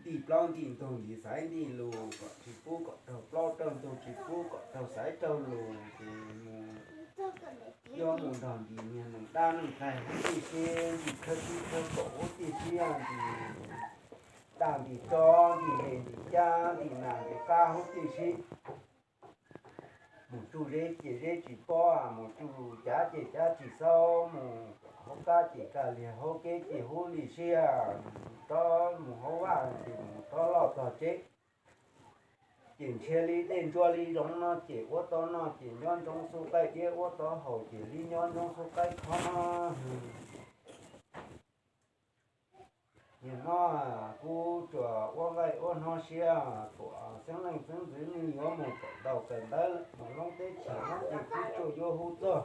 ntim plaub ntim ntug ntim xaiv ntim lus kom tsis pub kom raug plaub raug ntug, tsis pub kom raug xaiv raug lus ces mus, yuav mus nrog ntim niag neeg dab neeg qais huv tib si, ntim khawb tib khawb kaum huv tib si, ntim daj ntim tsov ntim zes ntim cab ntim nas ntim qab huv tib si. Mus tsuj zeb ces zeb tsis pob, mus tsuj cav ces cav tsis xaub, mus hauv kab ces kaj liag, hauv kev ces huv li siab, rov mus hauv vaj ces mus rov loj txog tsev. Ces ntshiab li dej ntsuab li zoov no ces ua tau noj ces nyob ntsoov xub qaib diab, ua tau haus ces li nyob ntsoov xub qaib khob no. Nim no kuv tsuas ua nqaij ua no siab kom xeeb leej xeeb ntxwv nws yuav mus kawm ntaus kawm ntawv mus loob teb chaws no ces kuv tsuas yuav hu txog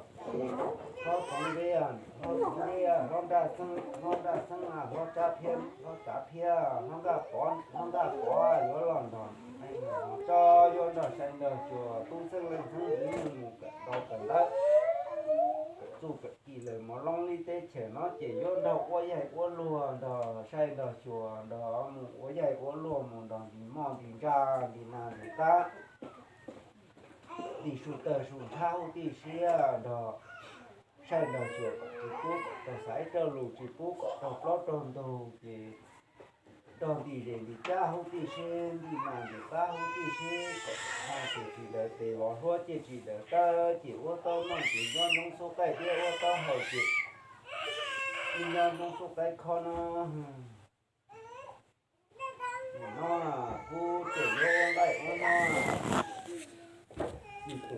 hlob Foov Zeb, hlob Foov Zeb, hlob Nraj Xeeb, hlob Nraj Xeeb, hlob Tsab Phiab, hlob Tsab Phiab, hlob Nkaj Pov, hlob Nkaj Pov yuav los nrog, tso yuav nrog sai nrog xyuas tub xeeb leej xeeb ntxwv nws mus kawm ntaus kawm ntawv, kawm txuj kawm ci lawm mus loob li teb chaws no ces yuav nrog ua yaig ua luag, nrog sai nrog xyuas, nrog mus ua yaig ua luag, mus nrog ntim moj ntim ntsaj ntim nas ntim qab, ntim su tawg su nthab huv tib siab, nrog sai nrog xyuas kom tsis pub kom raug xaiv raug lus, tsis pub kom raug plaub raug ntug ces nrog ntim zes ntim cab huv tib si, ntim nas ntim qab huv tib si, kom haj ces tsis daws tes, vov hlua ces tsis daws taw, ces ua tau noj ces nyob ntsoov xub qaib diab, ua tau haus ces nyob ntsoov xub qaib khob no. Nim no kuv tseem yuav ua nqaij ua no, ib tug